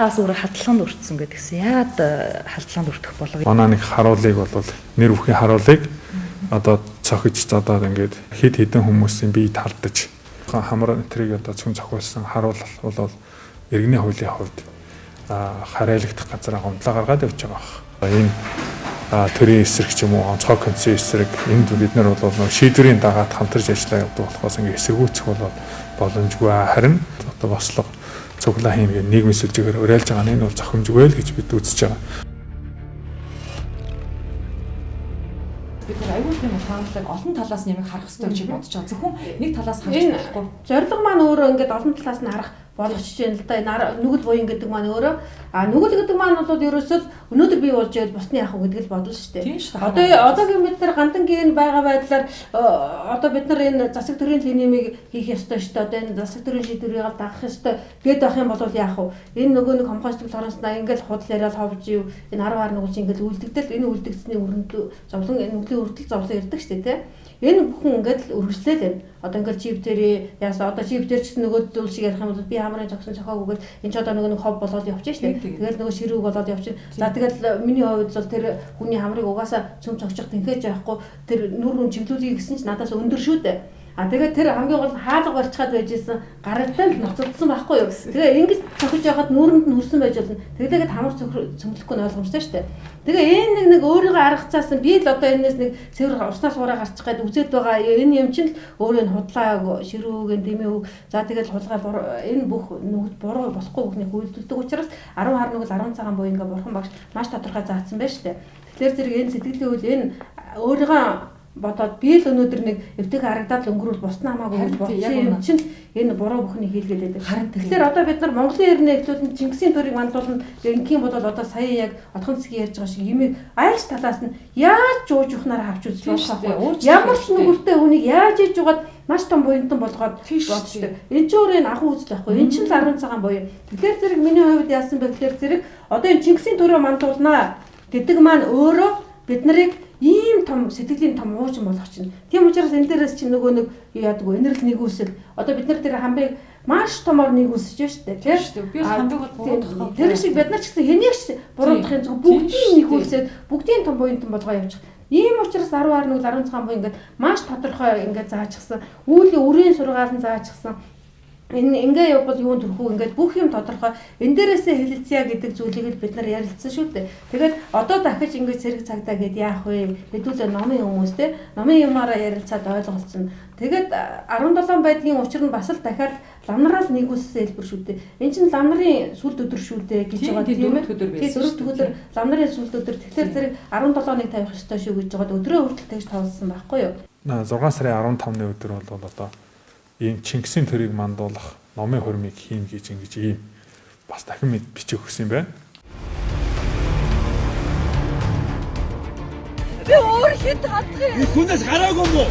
Та бас өөрөө халдлаганд өртсөн гэдгсэн. Яагаад халдлаганд өртөх болов? Манай нэг харуулыг бол нэр бүхий харуулыг одоо цохиж зодоод ингээд хэд хэдэн хүмүүсийн бие талдаж хамар тэрийг одоо цөм зохиулсан харуул бол иргэний хуулийн хувьд харайлагдах газараа гомдлоо гаргаад явж байгаа байх. Энэ төрийн эсрэг ч юм уу онцгой концийн эсрэг энд бид нар бол нэг шийдвэрийн дагаад хамтарч ажиллаа явдаг болохоос ингээд эсэргүүцэх бол боломжгүй. Харин одоо бослого цуглаа хийнэ гэх нийгмийн сүлжээгээр уриалж байгаа нь энэ бол зохимжгүй л гэж бид үзэж байгаа. Бид нар аюул тийм ухаанлаг олон талаас нь юм харах хэрэгтэй гэж бодож байгаа. Зөвхөн нэг талаас харж болохгүй. Зорилго маань өөрөө ингээд олон талаас нь харах болгоч чинь л да. Энэ нүгэл буян гэдэг маань өөрөө нүгэл гэдэг маань бол ерөөсөө өнөөдөр бий болж байвал бусны яах вэ гэдэг л бодол шүү дээ. Одоогийн бид нар гандангийн байгаа байдлаар одоо бид нар энэ засаг төрийн линемийг хийх ёстой шүү дээ. Одоо энэ засаг төрийн шийдвэрийг дагах ёстой гээд байх юм бол яах вэ? Энэ нөгөө нэг хомхойч толгороос ингээл худал яриад ховж ив энэ 10 хар нүгэл чинь ингээл үлдэгдэл энэ үлдэгдсэний өрөнд зовлон энэ нүглийн үрдэл зовлон ирдэг шүү дээ, тэ. Энэ бүхэн ингээд л үргэлжлээл байна. Одоо ингээд чип дээр яасан одоо чип дээр ч нөгөө зүйл шиг ярих юм бол би хамрын зогсон цохоогүйгээр энэ ч одоо нөгөө нэг хов болоод явчих шээ. Тэгэл нөгөө ширүүг болоод явчих. За тэгэл миний хувьд бол тэр хүний хамрыг угаасаа цөм цогчих тэнхээж байхгүй тэр нүр рүү чиглүүлэе гэсэн ч надаас өндөр шүү дээ. А тэгээд тэр хамгийн гол нь хаалга барьчихад байж исэн гаралтай л ноцогдсон байхгүй юу. Тэгээ ингэж цохиж байхад нүүрэнд нь хүрсэн байж болно. Тэгээд хамар цөмлөхгүй нь ойлгомжтой шүү дээ. Тэгээ энэ нэг өөрийгөө аргацаасан би л одоо энэс нэг цэвэр уснаас ураа гарчих гээд үзээд байгаа энэ юм чинь л өөрөө нь худлаа ширүүг дэмий үг. За тэгэл хулгай энэ бүх нүгд буруу болохгүй бүхнийг үйлдэлдэг учраас 10 хар нүгэл 10 цагаан буян ингээ бурхан багш маш тодорхой заасан байж шүү дээ. Тэгэхээр зэрэг энэ сэтгэлийн үйл энэ өөрийгөө бодоод би л өнөөдөр нэг эвдэг харагдаад өнгөрүүл бусна хамаагүй гэж бодсон юм чинь энэ буруу бүхнийг хийлгээд байдаг. Тэгэхээр одоо бид нар Монголын эрнээ эхлүүлэн Чингисийн төрийг мандуулна гэнхийн бодвол одоо сая яг отхон засгийн ярьж байгаа шиг юмыг айлч талаас нь яаж жуужухнаар авч үзэж болох вэ? Ямар ч нүгэлтэй хүнийг яаж иж угаад маш том буянтан болгоод бодчихдаг. Энэ ч өөрөө энэ анхан үзэл байхгүй. Энэ чинь л 10 цагаан буян. Тэгэхээр зэрэг миний хувьд яасан бэ гэхээр зэрэг одоо энэ Чингисийн төрөө мандуулнаа гэдэг маань өөрөө бид нарыг ийм том сэтгэлийн том уучин болгох чинь. Тийм учраас энэ дээрээс чинь нөгөө нэг юу яадаг вэ? Энэрл нэгүсэл. Одоо бид нар тэр хамбыг маш томор нэгүсэж шүү дээ. Тийм шүү дээ. Би хамбыг бол буруутгах. Тэр шиг бид нар ч гэсэн хэнийг ч буруутгахын зөв бүгдийг нэгүсээд бүгдийн том буянтан болгоо явчих. Ийм учраас 10 хар нүгэл 10 цагаан буян ингээд маш тодорхой ингээд заачихсан. Үүлийн үрийн сургаал нь заачихсан. Энэ ингээ явбал юун төрхүү ингээд бүх юм тодорхой. Энэ дээрээсээ хэлэлцъя гэдэг зүйлийг л бид нар ярилцсан шүү дээ. Тэгээд одоо дахиж ингээд цэрэг цагдаа гээд яах вэ? Хэдүүлээ номын хүмүүс те номын юмараа ярилцаад ойлголцсон. Тэгээд 17 байдгийн учир нь бас л дахиад ламнараас нэгүссэн хэлбэр шүү дээ. Энэ чинь лам нарын сүлд өдөр шүү дээ гэж байгаа тийм ээ. Тийм дөрөв дэх өдөр лам нарын сүлд өдөр. Тэгэхээр зэрэг 17-ыг тавих ёстой шүү гэж байгаад өдрөө хүртэл тэгж тоолсон байхгүй юу? 6 сарын 15-ны өдөр бол одоо ийм Чингисийн төрийг мандуулах номын хурмыг хийн гэж ингэж ийм бас дахин бичих өгсөн юм байна. Би өөр хэд хандах юм? Хүнээс гараагүй юм уу?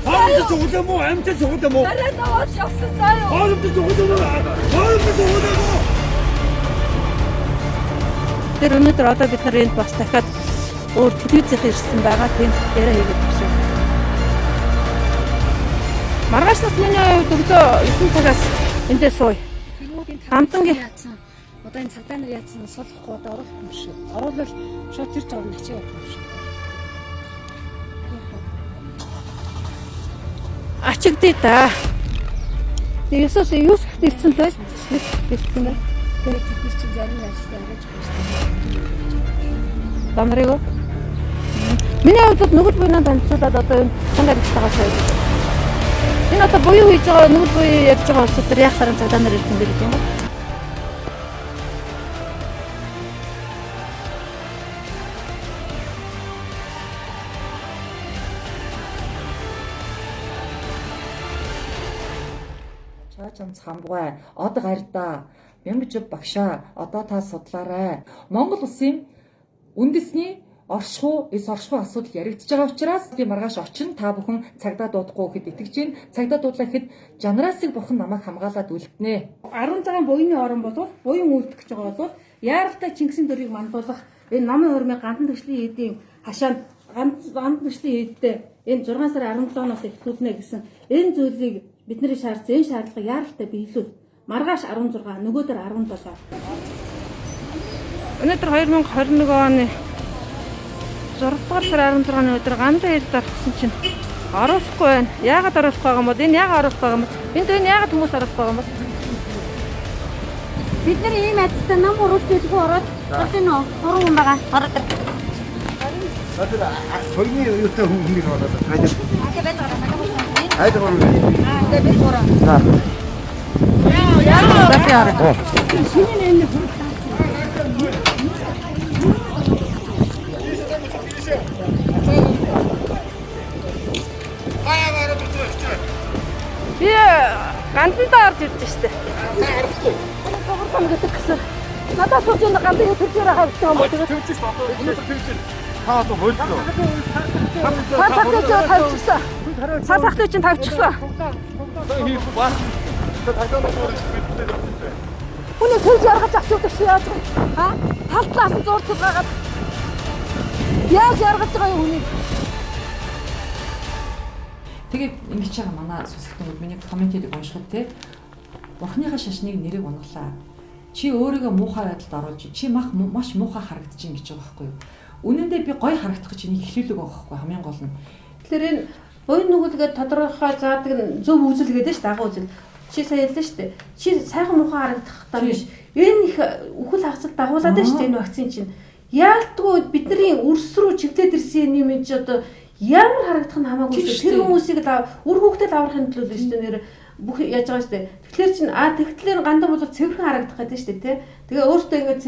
Хоромж чухал юм уу? Амьд чухал юм уу? Арай даваад явсан заа юу? Хоромж чухал юм уу? Хоромж чухал юм уу? Тэр өнөөдөр одоо бид нар энд бас дахиад өөр телевизийнх ирсэн байгаа тийм яриа хийгээд байна. Маргааш нас миний хувьд өглөө 9 цагаас эндээ сууя. Хамтангийн одоо энэ цагдаа нар яатсан сулахгүй одоо оруулах юм шиг. Оруулал шууд тэр жоор нь ачаа явах юм шиг. Ачигдъя да. Есүс юус ирсэн л байж ирсэн байх. Тэгээд бид нар чинь зарим ажлаа харж байгаа шүү дээ. Дамрыг уу? Миний хувьд нүгэл буйнаа танилцуулаад одоо энэ чанга аригтайгаа сая. Энэ одоо буян хийж байгаа нүгэл буян ярьж байгаа улсууд төр яах сарын цагдаа нар ирсэн гэдэг юм бэ? Чаачан цамбгай, од гардаа, мямжив багшаа, одоо та судлаарай. Монгол улсын үндэсний оршихуй, эс оршихуй асуудал яригдж байгаа учраас би маргааш очин та бүхэн цагдаа дуудахгүй гэхэд итгэж байна. Цагдаа дуудлаа гэхэд жанраасыг бурхан намайг хамгаалаад үлднэ. 10 цагаан буяны орон болов буян үлдэх гэж байгаа бол яаралтай Чингисийн төрийг мандуулах энэ номын хурмын гандан тэгшлийн эдийн хашаанд гандан тэгшлийн эдтэй энэ 6 сарын 17-ноос эхлүүлнэ гэсэн энэ зүйлийг бидний шаардсан энэ шаардлагыг яаралтай биелүүл. Маргааш 16, нөгөөдөр 17. Өнөөдөр 2021 оны 6 дугаар сарын 16-ны өдөр Гандан хэлд орсон чинь оруулахгүй байна. Яагаад оруулахгүй байгаа юм бол энэ яагаад оруулахгүй байгаа юм бол энд энэ яагаад хүмүүс оруулахгүй байгаа юм бол бид нар ийм айцтай нам оруулж идэггүй ороод орж ийн үү? 3 хүн байгаа. Ороод ир. Тэр соёны юутай хүн нэг ороод хайж. Аа байж байгаа. Хайж гурав. Аа тэгээ би гурав. За. Яа яа. За би ороо. Шинэ нэмний хүрэл. Би Гандандаа орж ирж штэ. Цогцорхон гэдэг гэсэн. Надад сууж энэ гандан төржөөр хавчих юм уу тэгээд төвчж одоо өнөөдөр төвчж та одоо боллоо. Цаа тахтай чинь тавьчихсан. Цаа тахтай чинь тавьчихсан. Хүний төрж яргаж авч явдаг чи яаж вэ? А? Тал талаас нь зурцал гагаад яаж яргаж байгаа юм хүнийг? Тэгээд ингэж байгаа манай сүсгтэн миний комментийг уншихад те Бурхныхаа шашныг нэрийг унгалаа. Чи өөрийгөө муухай байдалд оруулж, чи маш муухай харагдаж байна гэж байгаа байхгүй юу? Үнэн дээр би гоё харагдах гэж энийг эхлүүлэг байгаа байхгүй хамгийн гол нь. Тэгэхээр энэ буян нүгэлгээд тодорхой заадаг нь зөв үзэл гэдэг шүү дээ, агуу үзэл. Чи сая хэллээ шүү дээ. Чи сайхан муухай харагдах таа биш. Энэ их үхэл хагцал дагуулад шүү дээ энэ вакцин чинь. Яалтгүй бидний өрс рүү чиглээд ирсэн юм чи одоо ямар харагдах нь хамаагүй шүү. Тэр хүмүүсийг л үр хүүхдэд аврахын төлөө л шүү дээ нэр бүх яаж байгаа шүү дээ. Тэгэхээр чин тэгтлээр гандан бол цэвэрхэн харагдах гэдэг шүү дээ тий. Тэгээ өөртөө ингээд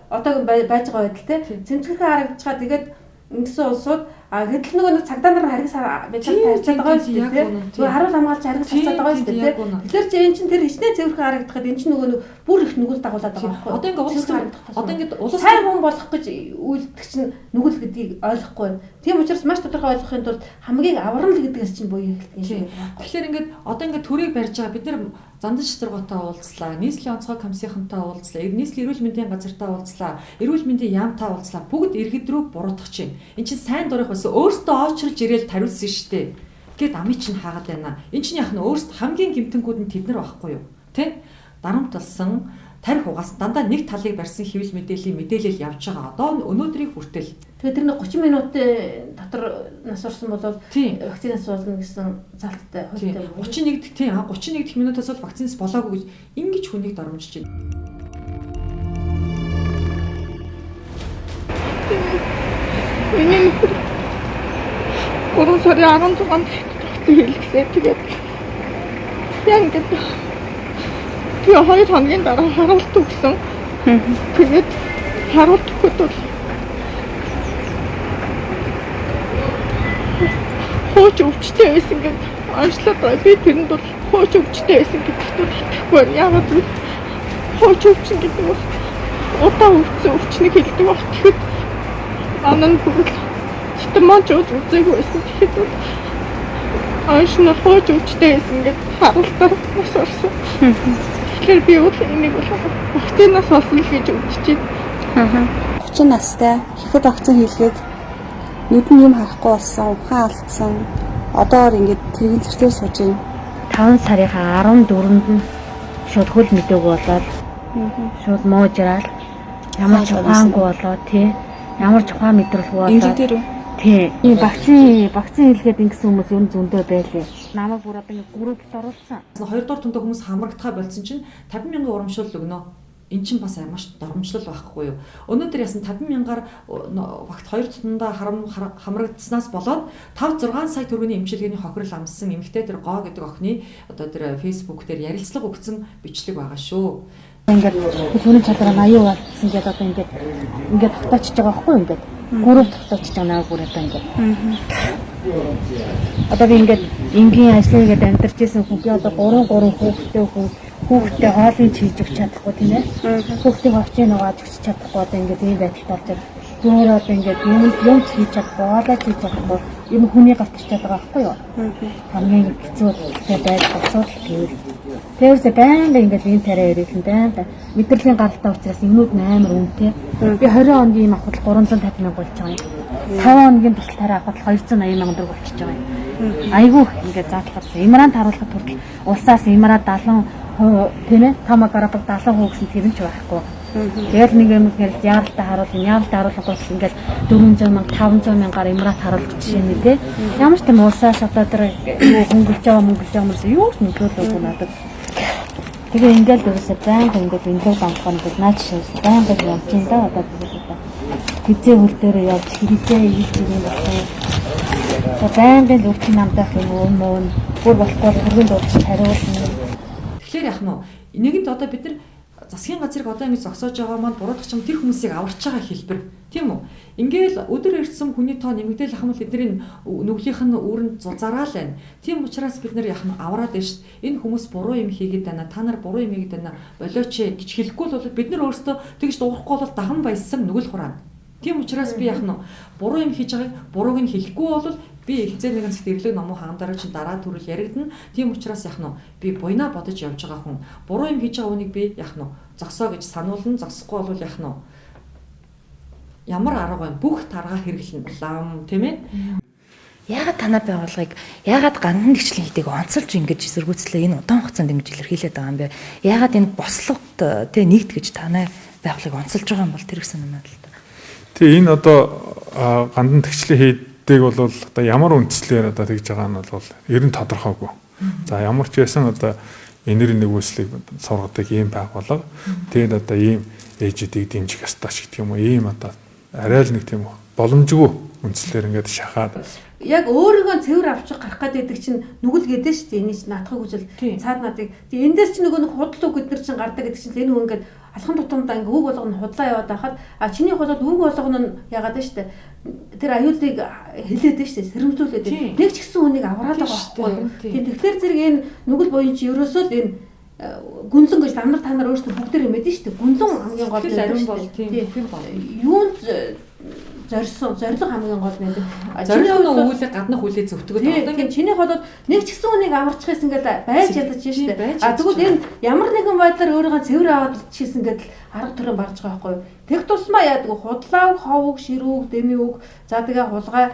одоогийн байж байгаа байдал тий. Цэмцгэрхэн харагдчихаа тэгээд ингэсэн улсууд гэтэл нөгөө нэг цагдаа нар харгас бид нар харьцаад байгаа шүү дээ тий. Нөгөө харуул хамгаалж харгас харьцаад байгаа шүү дээ тий. Тэгэхээр чи эн чин тэр хичнээн цэвэрхэн харагдахад эн чин нөгөө нэг бүр их нүгэл дагуулад байгаа байхгүй. Одоо ингээд улс одоо ингээд улс сайн хүн болох гэж үйлдэх чинь нүгэл гэдгийг ойлгохгүй байна. Тийм учраас маш тодорхой ойлгохын тулд хамгийн аварна л гэдгээс чинь буян эхэлдэг юм шиг. Тэгэхээр ингээд одоо ингээд төрийг барьж байгаа бид нар Зандан шатаргуутай уулзлаа, нийслэлийн онцгой комиссийнхантай уулзлаа, нийслэлийн эрүүл мэндийн газартай уулзлаа, эрүүл мэндийн яамтай уулзлаа. Бүгд иргэд рүү буруутгах чинь. Эн чинь сайн дурынх байсан өөртөө оочирлж ирээл тариулсан шүү дээ. Гэт амын чинь хаагаад байна. Эн чинь яг нь өөрсд хамгийн гэмтэнгүүд нь тэд нар байхгүй юу? Тэ? Дарамтлсан, тарих угаас дандаа нэг талыг барьсан хэвлэл мэдээллийн мэдээлэл явж байгаа. Одоо өнөөдрийг хүртэл. Тэгээд тэр нэг 30 минутын дотор нас орсон бол вакцинаас болно гэсэн залттай хуультай. 31 дэх тийм 31 дэх минутаас бол вакцинаас болоогүй гэж ингэж хүнийг доромжилж байна. Миний нөхөр 3 сарын 16-нд вакцин хийлгэсэн. Тэгээд яг ингээд тэгээ 2 хоногийн дараа харуулт өгсөн. Тэгээд харуулт өгөхөд бол хууч өвчтэй байсан гэд онцлоод байгаа. Би тэрэнд бол хууч өвчтэй байсан гэдэгт бол итгэхгүй байна. Яагаад гэвэл хууч өвчин гэдэг бол удаан өвчсөн өвчнийг хэлдэг баг. Тэгэхэд манай нөхөр л цэцэн жууж үзээгүй байсан. Тэгэхэд бол онш нь хууч өвчтэй байсан гэд харуултаар бас орсон. Тэгэхээр би бол энийг бол вакцинаас болсон л гэж үзэж байна. 30 настай ихэд вакцин хийлгээд нүд нь юм харахгүй болсон, ухаан алдсан. Одоогор ингээд тэрэгэн цэрцээр сууж байна. 5 сарынхаа 14-нд нь шууд хөл мэдээгүй болоод шууд муужраал ямар ч ухаангүй болоо тий. Ямар ч ухаан мэдрэлгүй болоо. Ингийн дээр үү? Тий. Вакцин хийлгээд ингэсэн хүмүүс ер нь зөндөө байлээ. Намайг бүр одоо ингээд группт оруулсан. 2 дугаар тундаа хүмүүс хамрагдахаа болсон чинь 50 мянган урамшуул өгнө. Эн чинь бас маш доромжлол байхгүй юу. Өнөөдөр ясан 50 мянгаар вакт 2 тутамдаа хамрагдсанаас болоод 5 6 сая төгрөгийн эмчилгээний хохирол амссан эмэгтэй тэр гоо гэдэг охины одоо тэр Facebook дээр ярилцлага өгсөн бичлэг байгаа шүү. Ингээд хүний чадвараа 80% алдсан гэдэг одоо ингээд ингээд тогтоочж байгаа байхгүй юу ингээд групп тогтоочж байгаа наа бүр одоо ингээд. Одоо би ингээд энгийн ажил хийгээд амьдарч исэн хүн би одоо 3 хүүхэдтэй хүн хүүхдээ хоолыг хийж өгч чадахгүй тийм ээ. Хүүхдийн ховчийг нугааж өгч чадахгүй одоо ингээд ийм байдалд орж байна. Өөр одоо ингээд юм ч хийж чадахгүй, хоолой хийж чадахгүй юм хүний гарт очиад байгаа байхгүй юу? Хамгийн хэцүү байдал асуудал гэвэл тэрээсээ байнга ингээд ийм тариа ирэлэн байнга мэдрэлийн гаралтай учраас юмнууд нь амар үнэтэй. Би 20 хоногийн юм авахд 350 мянга болж байгаа юм. 5 хоногийн тусал тариа авахд 280 мянга төгрөг болчихж байгаа юм. Айгүй их ингээд заадлахсан. Имрант харуулахад хүртэл улсаас имра 70% тийм ээ, Тома Гарабаг 70% гэсэн тэр нь ч байхгүй. Тэгэл нэг юм ингээл яаралтай харуулна, яаралтай харуулгууд ингээл 400 мянга, 500 мянгаар Эмират харуулах жишээ нэ тий. Ямар ч тийм улсаас одоо тэр юу хөнгөлж байгаа мөнгөлж байгаа юмс юу ч нөлөөлөөгүй надад. Тэгээ ингээл ерөөсөө байнга ингээд инлэг дамтгах нь наа жишээс байнга явж ин да одоо тэгээд хизээ хөл дээр явж хизээ ийж юм болох юм. Тэгээ байнгын л өвчин намдах юм уу мөн бүр болохгүй түргэн дуудаж хариулна. Тэгэхээр яах нь вэ? Нэгэнт одоо бид нар засгийн газрыг одоо ингэж зогсоож байгаа маань буруутгах юм тэр хүмүүсийг аварч байгаа хэлбэр. Тийм үү? Ингээл өдөр ирсэн хүний тоо нэмэгдээл ах юм бол тэдний нүглийнх нь үүрэнд зузаараа л байна. Тийм учраас бид нар яах нь авраад байна шүү дээ. Энэ хүмүүс буруу юм хийгээд байна. Та нар буруу юм хийгээд байна. Болооч гэж хэлэхгүй бол бид нар өөрсдөө тэгж дуугарахгүй бол даган баяссан нүгэл хураана. Тийм учраас би яах нь буруу юм хийж байгааг бурууг нь хэлэхгүй бол би хизээ нэгэн цагт эрлэг номоо хагандараа чинь дараа төрөл яригдана. Тийм учраас яах нь би буйнаа бодож явж байгаа хүн буруу юм хийж байгаа хүнийг би яах нь зогсоо гэж сануулна. Зогсохгүй бол яах нь ямар арга байна? Бүх таргаа хэрэглэнэ. Лам тийм ээ. Яагаад танай байгууллагыг яагаад гандан тэгчлэн хийдэг онцолж ингэж эсэргүүцлээ энэ удаан хугацаанд ингэж илэрхийлээд байгаа юм бэ? Яагаад энэ бослогод тэ нэгд гэж танай байгууллагыг онцолж байгаа юм бол тэр их санаа л та. Тий, энэ одоо гандан тэгчлэн хийдэг бол одоо ямар үндслээр одоо тэгж байгаа нь бол ер нь тодорхойгүй. За ямар ч байсан одоо энер нэгүслийг сургадаг ийм байгууллага. Тэгээд одоо ийм ээжүүдийг дэмжих ёстой ч гэх юм уу ийм одоо арай л нэг тийм боломжгүй үндслээр ингээд шахаад яг өөрийгөө цэвэр авчих гарах гэдэг чинь нүгэл гэдэг шүү дээ. Эний чинь наадхыг үзэл цаад надыг. Тэг эндээс чинь нөгөө нэг худал үг гэднэр чинь гардаг гэдэг чинь энэ хүн ингээд алхам тутамдаа ингээд үг болгоно худлаа яваад байхад а чиний худал үг болгоно нь яагаад вэ шүү дээ. Тэр аюулыг хэлээд дээ шүү дээ. Сэрэмжлүүлээд. Нэг ч гэсэн хүнийг авраад байгаа байхгүй юу. Тийм тэгэхээр зэрэг энэ нүгэл буян чи ерөөсөө л энэ гүнлэн гэж намнар та нар өөрсдөө бүгдээр юм мэдэн шүү дээ. Гүнлэн хамгийн гол нь ариун бол тийм юунд зорьсон зорилго хамгийн гол нь. Зорилго нь үүлээ гаднах үлээ зөвтгöd. Одоо ингэ чиний холоод нэг ч гэсэн хүнийг аварчих гэсэн гэдэг байж ядаж шүү дээ. А тэгвэл энэ ямар нэгэн байдлаар өөрийгөө цэвэр аваад хийсэн гэдэл арга түрэн барж байгаа байхгүй юу. Тэг тусмаа яадаг худлаа үг, хов үг, ширүү үг, дэми үг, за тэгээ хулгай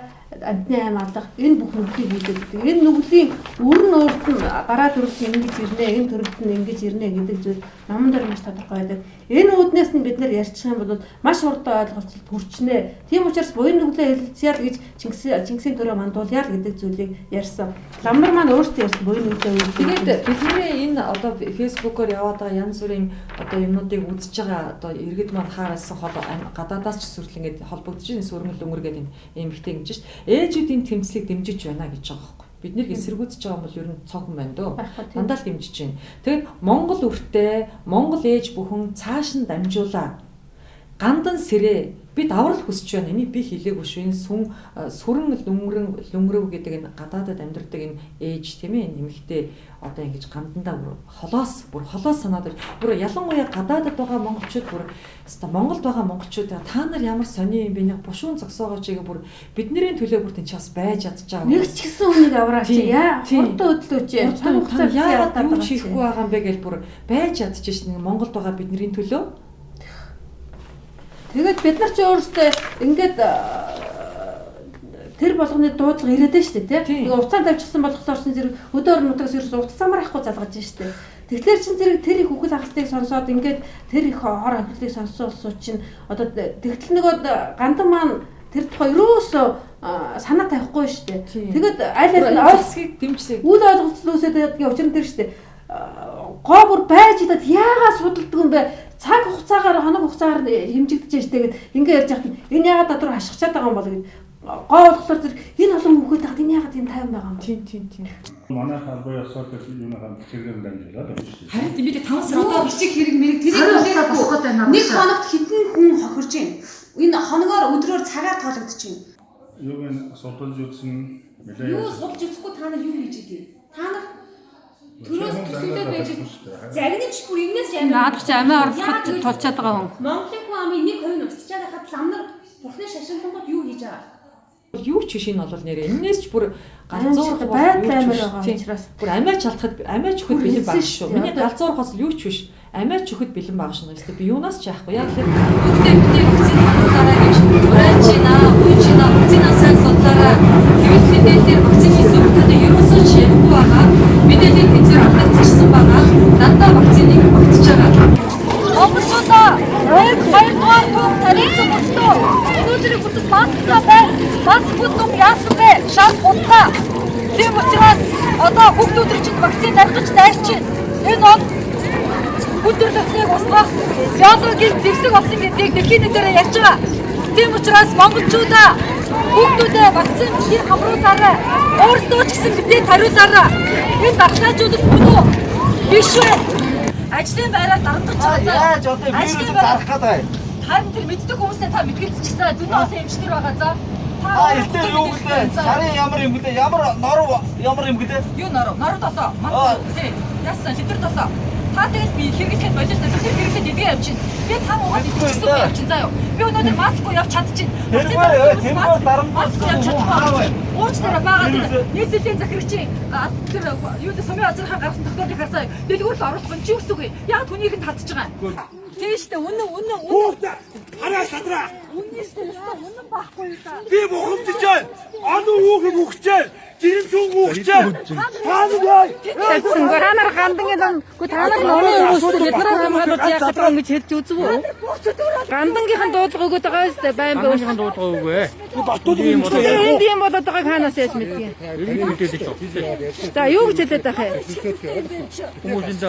амтны ам алах энэ бүх нүглийг үүсгэдэг. Энэ нүглийн үр нь өөрт нь дараа төрөлд ингэж ирнэ, энэ төрөлд нь ингэж ирнэ гэдэг зүйл номон дээр маш тодорхой байдаг. Энэ үүднээс нь бид нэр ярьчих юм бол маш хурдан ойлголцолд хүрчнэ. Тийм учраас буян нүглээ хэлэлцъя л гэж Чингисийн төрөө мандуулъя л гэдэг зүйлийг ярьсан. Ламнар маань өөрсдөө ярьсан буян нүглээ үүсгэх. Тэгээд бидний энэ одоо фэйсбүүкээр яваад байгаа янз бүрийн одоо юмнуудыг үзэж байгаа одоо иргэд маань хаараас хол гадаадаас ч сүрэл ингээд холбогдож байна. Сүрмэл өнгөр гэдэг юм эмхтэй ингэж шít. Ээжүүдийн тэмцлийг дэмжиж байна гэж байгаа байхгүй. Бид нэр эсэргүүцэж байгаа юм бол ер нь цохон байна дөө. Дандаа л дэмжиж байна. Тэгэд Монгол үртээ, Монгол ээж бүхэн цааш нь дамжуулаа. Гандан сэрээ бид аврал хүсэж байна. Энийг би хэлээгүй шүү. Энэ сүн сүрэн лүнгэрэв гэдэг энэ гадаадад амьдардаг энэ ээж тийм ээ эмэгтэй одоо ингэж гандандаа бүр холоос санаад бүр ялангуяа гадаадад байгаа монголчууд бүр өстой Монголд байгаа монголчууд та нар ямар сони юм бэ? Нэг бушуун зогсоогооч гээ бүр бидний төлөө бүр тэн бас байж чадж байгаа. Нэг ч гэсэн хүнийг авраач яа хурдан хөдлөөч яагаад юу ч хийхгүй байгаа юм бэ гэж бүр байж чадчих шин Монголд байгаа бидний төлөө. Тэгээд бид нар ч өөрсдөө ингээд тэр болгоны дуудлага ирээд байна шүү дээ тий. Нэг уцаан тавьчихсан болохоор чинь зэрэг өдөр нутагаас ерөөс утас замаар ахгүй залгаж байна шүү дээ. Тэгэхээр чинь зэрэг тэр их үхэл хагастыг сонсоод ингээд тэр их хор хохирлыг сонссон улсууд чинь одоо тэгтэл нөгөө гандан маань тэр тухай ерөөсөө санаа тавихгүй шүү дээ. Тэгээд аль аль нь ойлголцыг дэмжсэй. Үл ойлголцол үүсээд байдгийн учир нь тэр шүү дээ. Гоо бүр байж идад яагаад судалдаг юм бэ? Цаг хугацаагаар хоног хугацаагаар хэмжигдэж штэ гэд ингээ ярьж байхад энэ яагаад над руу хашгичаад байгаа юм бол гэд гоо болохоор тэр энэ олон хүүхэд тахад энэ яагаад тийм тайван байгаа юм бэ? Тийм. Манай албан ёсоор тэр юунаа бичгээр дамжуулаад байна шүү дээ. Харин бид 5 сар одоо бичих хэрэг мэрэг тэрийг хүлээхгүй нэг хоногт хэдэн хүн хохирж байна. Энэ хоногоор өдрөөр цагаар тоологдож байна. Юуг нь судалж үзсэн нэлээ. Юу судалж үзэхгүй та нар юу хийж идэв? Та нар төрөөс төсөөлөө байж загнаж бүр энэс ямар наадах чи амиа орлоход тулчаад байгаа хүн. Монголын хүн амын 1% нь устчаад байхад лам нар бурхны шашинтангууд юу хийж байгаа? Юу ч биш энэ бол нэрээ. Энээс ч бүр галзуурах байдал амар байгаа учраас бүр амиа чалтахад амиа чөхөд бэлэн баг шүү. Миний галзуурахаас юу ч биш. Амиа чөхөд бэлэн баг шүү. Өстө би юунаас ч яахгүй. Яг л бүгдээ бидний вакцины хангалтаарай гэж урайж байна, уйж байна. Вакцинаа сайн судлаарай. Хэвлэл мэдээлэлээр вакцины сүртэд ерөөсөө ч ярихгүй байгаа. Мэдээллийн тэнцвэр алдагдчихсан байгаа. Дандаа вакциныг багтж байгаа. Монголчуудаа Маск зүг яасан бэ? Шал худлаа. Тийм учраас одоо хүүхдүүд чинь вакцин дарах гэж дайрч байна. Энэ он хүн төрөлхтнийг устгах биологийн зэвсэг болсон гэдгийг дэлхийн нийтээр ярьж байгаа. Тийм учраас монголчуудаа хүүхдүүдээ вакцин битгий хамруулаарай. Өөрсдөө ч гэсэн битгий тариулаарай. Энэ дархлаажуулалт мөн үү? Биш вэ? Ажлын байраар дарамтгаж байгаа. Яаж одоо вирус дарах гээд байгаа юм? Харин тэр мэддэг хүмүүсээ та мэдгэлцчихсэн. Зөндөө олон эмчнэр байгаа за. Та элдэр юу гэлээ? Сарын ямар юм гэлээ? Ямар норов ямар юм гэлээ? Юу норов? Норов долоо. Манай тий. Яасан литр долоо. Та тэгэл би хэрэглэхэд болж байна. Тэр хэрэглээд идгээ явчихна. Би там угаад идчихсэн би явчихна заа юу. Би өнөөдөр маску явж чадчихна. Маску явж чадахгүй. Уучлаарай бага тэр нийслэлийн захирагчийн тэр юу дэ сумын азархаа гаргасан тогтоолыг харсаа. Дэлгүүр л оруулах нь чи үсэг. Яг түүнийг нь татж байгаа юм. Тийм шүү дээ. Үнэн үнэн үнэн. Хараа шадраа. Үнэн шүү дээ. Үнэн байхгүй юу та. Би бухимдаж байна. Ануу хүүхэн үхчихээ. Жирэмсэн үхчихээ. Та нар яа? Та нар гандангийн ном үгүй та нар номын хүмүүс бид нараа хамгаалуулж яах гэдэг юм гэж хэлж үзв үү? Гандангийнхан дуудлага өгöd байгаа шүү дээ. Байн бай. Гандангийнхан дуудлага өгөө. Батууд юм шиг Энд юм болоод байгааг хаанаас яаж мэдх юм? Иргэний мэдээлэл өгсөн. За юу гэж хэлээд байх юм? Хүмүүс энд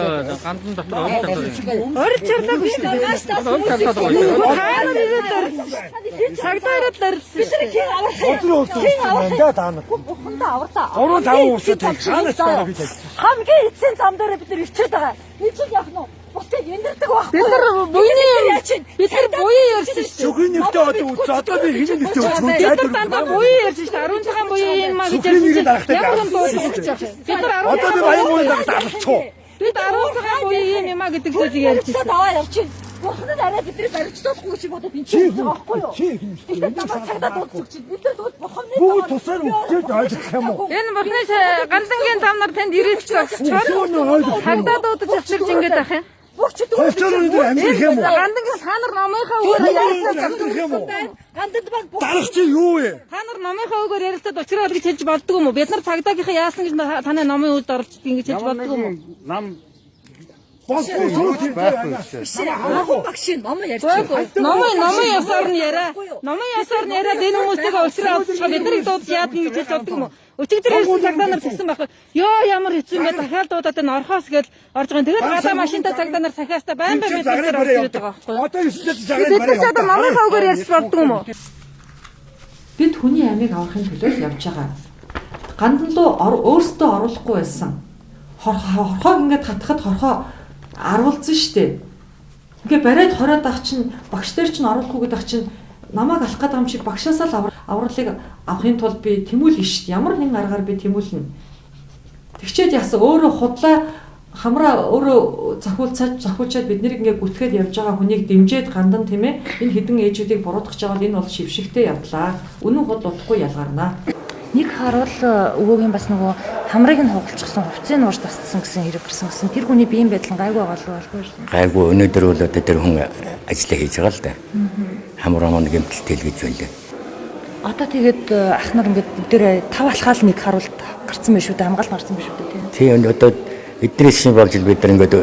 гандан дотор орж чаддаг. Орж чарлаагүй шүү дээ. Орж чаддаг байгаа юм. Та нар ирээд орилсон шүү дээ. Цагдаа ирээд орилсон шүү дээ. Хин авах. Өдрийн улс юм да та нар. Бурхандаа аварлаа. 3 5 усаа тэг. Хаанаас байгаа би тань. Хамгийн эцсийн зам дээр бид нар ирчээд байгаа. Энэ чинь яах нь вэ? Бусдыг эндэрдэг байхгүй. Бид нар буйны бид нар буян ярьсан шүү дээ. Сүхний нэгтээ одоо үз. Одоо би хинэн нэгтээ үз. Бид нар дандаа буян ярьсан шүү дээ. 16 буян юм а гэж ярьсан чинь ямар юм дуудлага өгч явах юм. Бид нар 16 Одоо би баян муунд алцуу. Бид 16 буян юм юм а гэдэг зүйлийг ярьж байсан. Даваа явчих. Бурхан нь арай бидний баримтлуулахгүй гэж бодоод энэ чинь байгаа байхгүй юу? Чи хин шүү дээ. Намайг цагдаа дуудаж чинь. Бид нар тэгвэл бурханы Бүгд тусаар үхчихэж ойлгох юм уу? Энэ бурхны гандангийн зам нар танд ирээд очсон. Цагдаа дуудаж авчирч ингэж ах юм. Хувцас өндөр амьдрах юм уу? Гандангийн та нар номынхаа үгээр ярилцаад амьдрах юм уу? Ганданд маань Дарах чи юу вэ? Та нар номынхаа үгээр ярилцаад учраа гэж хэлж болдгоо юм уу? Бид нар цагдаагийнхаа яасан гэж таны номын үйлд оролцдог ингэж хэлж болдгоо юм уу? Нам Болгүй сүүл байхгүй шүү. Хамаагүй багш ном ярьж байна. Номын ёсоор нь яриа. Номын ёсоор нь яриад энэ хүмүүстэйгээ учраа олцсон. Бид нарыг дуудаж яадаг гэж хэлж болдгоо юм уу? Өчигдөр ирсэн цагдаа нар тэгсэн байхгүй. Йоо ямар хэцүү юм бэ? Дахиад дуудаад энэ орхоос гэж орж байгаа. Тэгээд гадаа машинтай цагдаа нар сахиастай байн байн бид нар орж ирээд байгаа байхгүй юу? Одоо 9 жил загрын Бид нар ч одоо номынхаа үгээр ярьж болдгоо юм уу? Бид хүний амийг аврахын төлөө л явж байгаа. Гандан руу өөрсдөө оруулахгүй байсан. Хорхоог ингээд татхад хорхоо аруулсан штэ. Ингээ бариад хориод ах чинь багш дээр чинь оруулахгүй гэдэг чинь намайг алах гэдэг юм чи багшаасаа л авралыг авахын тулд би тэмүүлнэ штэ. Ямар нэгэн аргаар би тэмүүлнэ. Тэгчээд яасан өөрөө худлаа хамраа өөрөө зохиулчаад бид нэр ингээ гүтгээд явж байгаа хүнийг дэмжиж гандан тийм ээ энэ хідэн ээжүүдийг буруутгах жагаал энэ бол шившигтэй явдлаа. Үнэн худал удахгүй ялгарнаа. Нэг харуул өвөөгийн бас нөгөө хамрыг нь хугалчихсан, хувцсыг нь уурж тасцсан гэсэн хэрэг гарсан гэсэн. Тэр хүний биеийн байдал нь гайгүй байгаа л болгүй. Гайгүй өнөөдөр бол одоо тэр хүн ажиллаа хийж байгаа л да. Хамар маань гэмтэл тэлгэж байлаа. Одоо тэгээд ах нар ингээд бүгдээрээ тав алхаал нэг харуулт гарцсан байх шүү дээ, хамгаалт гарцсан байх шүү дээ тийм. Тийм одоо эднээс шин болж бид нар ингээд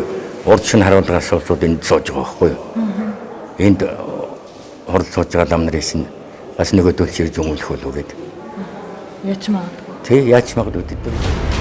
урд шин харуулгаас сууцууд энд сууж байгаа байхгүй юу? Энд хурал сууж байгаа лам нар ирсэн. Бас нөгөөдөл чирж өмүүлэх болов гэдэг. Яаж магадгүй. Тий, яаж магадгүй гэдэг.